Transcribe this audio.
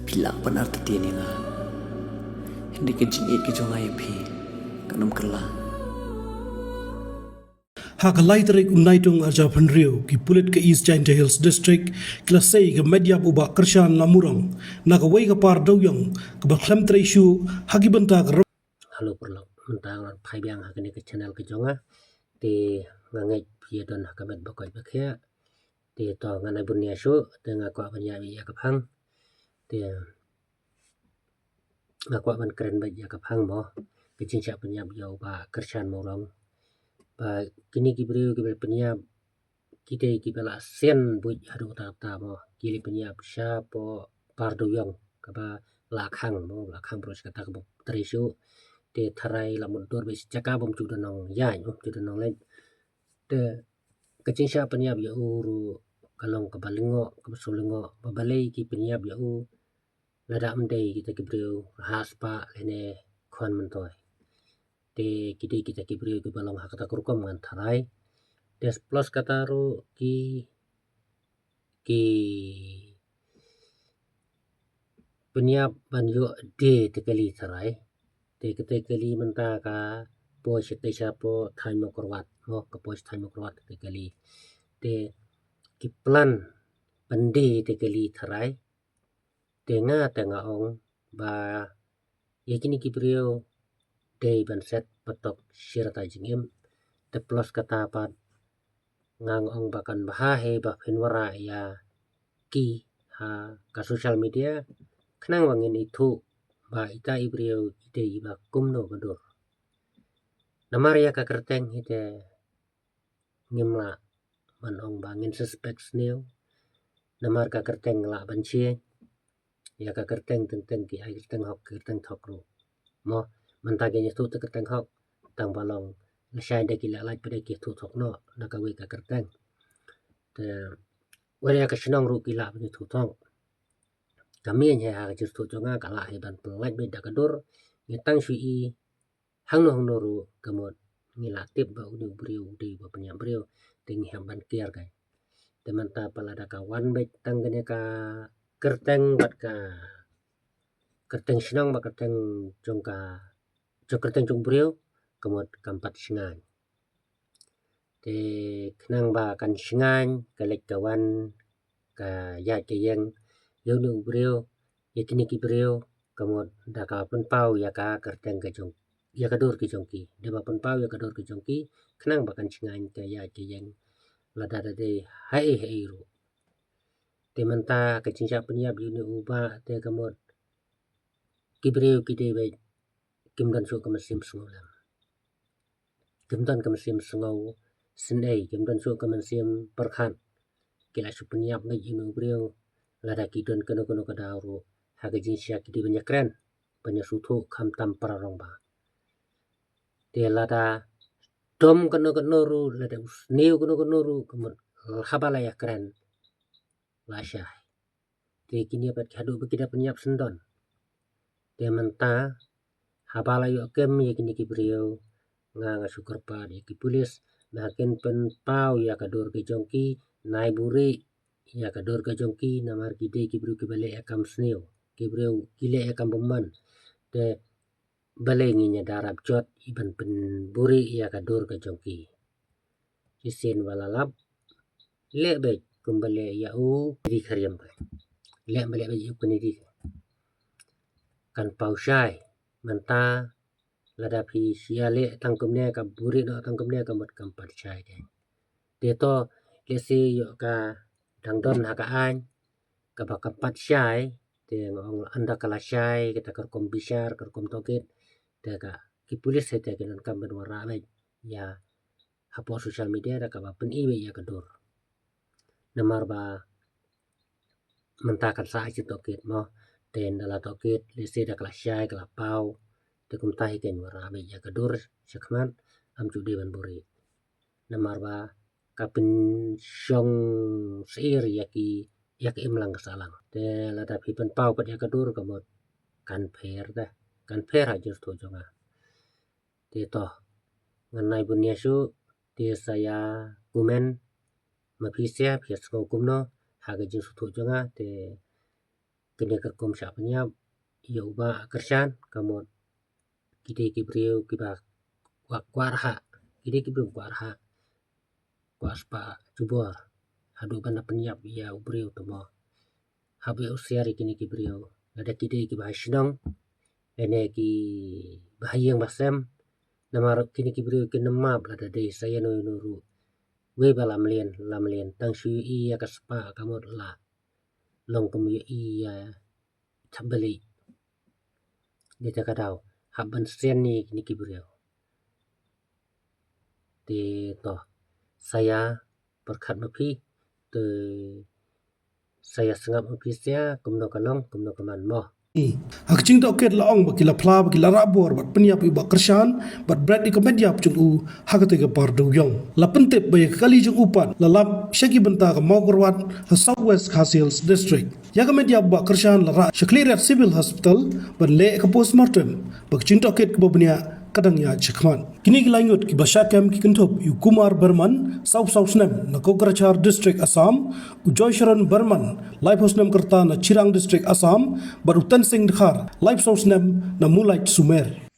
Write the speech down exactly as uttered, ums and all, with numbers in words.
Phi lah ban artatien ïa nga. Hynrei ka jingïeit ka jong nga ïa phi kan ym kylla. Ha ka lai tarik u Naitung arhajar arphew hynriew, ki pulit ka East Jaintia Hills District ki la sei ka met ïap u Bah Kyrshan Lamurong na kawei ka par dewïong kaba khlem trei shuh ha ki bynta ka Hello paralok, mynta ngan phai biang ha kane ka channel ka jong nga. Te nga ngeit phi ïa don ha ka met ba koit ba khiah. Te to ngan ai bun ïa shuh, te nga kwah ban ïa ïa ka phang. Te nga kwah ban kren beit ïa ka phang mo. Ka jingshah pynïap ïa u Bah Kyrshan Mawrong. Ba kine ki briew kiba pynïap ki dei kiba la sian buit haduh katta katta mo. Ki la pynïap shapoh par dewïong kaba la khang mo, la khang baroh shi katta kaba trei shuh. Te tharai la mutdur beit shi jaka bym ju don nongïaid, bym ju don nongleit. Te ka jingshah pynïap ïa u ruh ka long kaba lyngngoh, kaba sngewlyngngoh, ba balei ki pynïap ïa u lada ym dei kita ki briew ha spah lane khwan myntoi. Te ki dei kita ki briew kiba long ha kata ka rukom ngan tharai. Te plus kata ruh ki, ki pynïap ban ïoh die te kali tharai. Te kata kali mynta ka poi shatei shapoh thaiñ Mawkyrwat mo, ka poi sha thaiñ Mawkyrwat kata kali. Te ki plan ban die te kali tharai. Te nga te nga ong ba ïa kine ki briew dei ban set patok shi rta jingim. Te plus kata pat nga ong ba kan bha hi ba phin wanrah ïa ki ha ka social media khnang ba ngin ithuh ba ita i briew i dei iba kumno ka dur. Namar ïa ka kyrteng hi te ngim lah ban ong ba ngin suspect sniew. Namar ka kyrteng lah ban change. Ïa ka kyrteng teng teng ki ai kyrteng hok, kyrteng thok ruh. Mo, mynta ki ïathuh te kyrteng hok, tang ba long lashai da ki la lait pat da ki ïathuh thok noh na kawei ka kyrteng. Te wat ïa ka shnong ruh ki lah ban ïathuh thok. Ka mih hi ha ka jingïathuh jong nga ka lah hi ban pynlait beit da ka dur. Ngi tang shu i hangno hangno ruh ka mut ngi la tip ba une u briew u dei uba pynïap briew, te ngi hap ban kiar kai. Te mynta pat lada ka wan beit tang kane ka kyrteng bad ka kyrteng shnong bad kyrteng jong ka, jong kyrteng jong u briew, ka mut kam pat shngaiñ. Te khnang ba kan shngaiñ ka leit ka wan, ka ïaid ka ïeng ïa une u briew, ïa kine ki briew, ka mut da ka pynpaw ïa ka kyrteng ka jong, ïa ka dur ka jong ki. Da ba pynpaw ïa ka dur ka jong ki khnang ba kan shngaiñ ka ïaid ka ïeng lada da dei haei haei ruh. Te mynta ka jingshah pynïap ïa une u bah te ka mut ki briew ki dei beit kim don shuh ka mynsiem sngewlem. Kim don ka mynsiem sngewsynei, kim don shuh ka mynsiem pyrkhat. Ki la shu pynïap beit ïa une u briew lada ki don kano kano ka daw ruh ha ka jingshisha ki dei ban ïakren, ban ïasngewthuh khamtam para rangbah. Te lada dom kano kano ruh, lada u sniew kano kano ruh, ka mut haba la ïakren la shai. Te kine pat ki haduh ba ki da pynïap syndon. Te mynta haba la ïoh kem ïa kine ki briew, nga nga shu kyrpad ïa ki pulis ba kin pynpaw ïa ka dur ka jong ki, nai buhrieh ïa ka dur ka jong ki, namar ki dei ki briew kiba leh ïa kam sniew, ki briew ki leh ïa kam bymman. Te balei ngin ïada rap jot ban pynbuhrieh ïa ka dur ka jong ki. Shisien ba la lap, leh beit kumba leh ïa u Kennedy Khyriem. Leh ba leh beit ïa u Kennedy. Kan paw shai, mynta lada phi shu ïaleh tang kumne, ka buhrieh noh tang kumne, ka mut kam pat shai de. Te to, lehse ïoh ka dang don ha ka aiñ kaba kam pat shai, te nga ong ynda ka la shai, kata ka rukom bishar, ka rukom tohkit, te ka, ki pulis hi te ki donkam ban wanrah beit ïa hapoh social media da kaba pyni beit ïa ka dur. Namar ba mynta kan sa ai jingtohkit mo, te ynda la tohkit, lehse da ka la shai, ka la paw, te kumta hi kan wanrah beit ïa ka dur shakhmat, ym ju dei ban buhrieh. Namar ba ka pynshong syier ïa ki, ïa ka imlang ka sahlang. Te lada phi pynpaw pat ïa ka dur ka mut kan pher de, kan pher ha jingsngewthuh jong nga. Te to, ngan nai bun ïa shuh, te sa ïa comment ma phi sia phi ïa sngew kumno ha ka jingsngewthuh jong nga. Te kane ka rukom shah pynïap ïa u Bah Kyrshan ka mut ki dei ki briew kiba kwah, kwah ha, ki dei ki briew kwah ha, kwah spah jubor haduh ban da pynïap ïa u briew te mo. Hap ïa u siar ïa kine ki briew lada ki dei kiba ha shnong lane kiba ha ïing ba sem. Namar kine ki briew kin ym map lada dei sa ïano ïano ruh. Wei ba la mlien la mlien, tang shu ïohi ïa ka spah ka mut la long kum ïohi ïa chapbali. Dei ta ka daw hap ban siar ïa kine ki briew. Te to, sa ïa pyrkhat ma phi, te sa ïa sngap ma phi sia kumno ka long, kumno ka man mo. Ha ka jingtohkit la ong ba ki la phla ba ki la rah bor bad pynïap ïa u Bah Kyrshan bad bret ïa ka met ïap jong u ha kata ka par dewïong. La pyntip ba ïa ka kali jong u pat la lap sha ki bynta ka Mawkyrwat ha South West Khasi Hills District. Ïa ka met ïap u Bah Kyrshan la rah sha Khliehriat Civil Hospital ban leh ka postmortem, ba ka jingtohkit kaba bniah ka dang ïaid shakhmat. Kine ki lai ngut kiba shah kem ki kynthup ïa u Kumar Berman, saw saw snem, na Kokrajhar District, Assam, u Joysharon Berman, laiphew snem ka rta, na Chirang District, Assam, bad u Tensing Dkhar, laiphew saw snem, na Mulait Sumer.